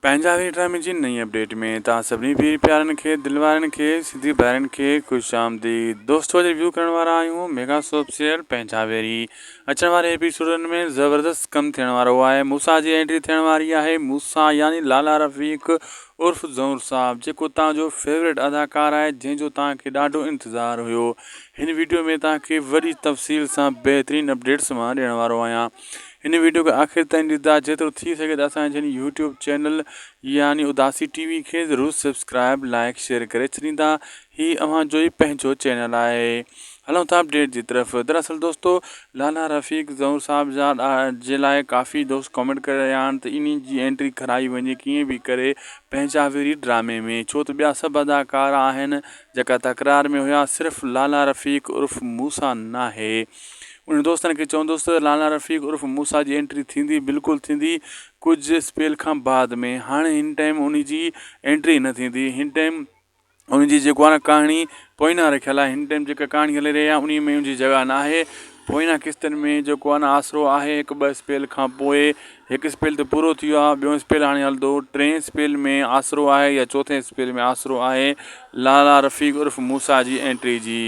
پنهنجا وير ڊرامي جي نئين اپڊيٽ ۾ توهان سڀني پير پيارن کي دل وارن کي سنڌي ڀائرن کي خوش آمديد دوستو اڄ ريويو ڪرڻ وارا آهيون ميگا سوپ سيريل پنهنجا ويري اچڻ واري ايپيسوڊن ۾ زبردست ڪم ٿيڻ وارو آهي موسيٰ جي انٽري ٿيڻ واري آهي موسيٰ يعني لالا رفيق عرف زئور صاحب جيڪو توهان جو فيورٽ اداڪار آهي جنهن جو توهان کي ڏاڍو انتظار هيو هن ويڊيو ۾ توهان کي وڏي تفصيل سان بهترين اپڊيٽس مان ڏيڻ وارو آهيان هن ويڊيو کي آخر تائين ڏسندا جيترو ٿي سگهي ته اسان جي هن يوٽيوب چينل يعني اداسي ٽي وي کي ضرور سبسڪرائب لائڪ شيئر ڪري ڇڏيندا هي اوهان جو ئي پنهنجو چينل آهي هلون ٿا اپڊيٽ جي طرف دراصل دوستو لالا رفيق زئور صاحب جا جي لاء ڪافي دوست ڪمينٽ ڪري رهيا آهن ته انهي جي انٽري ڪرائي وڃي ڪيئن به ڪري پنهنجا ويري ڊرامي ۾ ڇو ته ٻيا سڀ اداڪار آهن جيڪا تڪرار ۾ هيا صرف لالا رفيق عرف موسيٰ ناهي انهن دوستن کي چوندس ته لالا رفيق عرف موسيٰ جي انٽري ٿيندي بلڪل ٿيندي ڪجهه اسپيل کان بعد ۾ هاڻي هن ٽائيم انهي جي انٽري نه ٿيندي هن ٽائيم ان جي جيڪو آهي نه ڪهاڻي پوئنا رکيل آهي هن ٽائيم جيڪا ڪهاڻي هلي رهي آهي انهي ۾ ان جي جڳهه نه آهي پوئنا قسطن ۾ جيڪو آهي نه آسرو آهي هڪ ٻه اسپيل کان پوء هڪ اسپيل ته پورو ٿي ويو آهي ٻيو اسپيل هاڻي هلندو ٽئين اسپيل ۾ آسرو آهي يا چوٿين اسپيل ۾ آسرو آهي لالا رفيق عرف موسيٰ جي انٽري جي.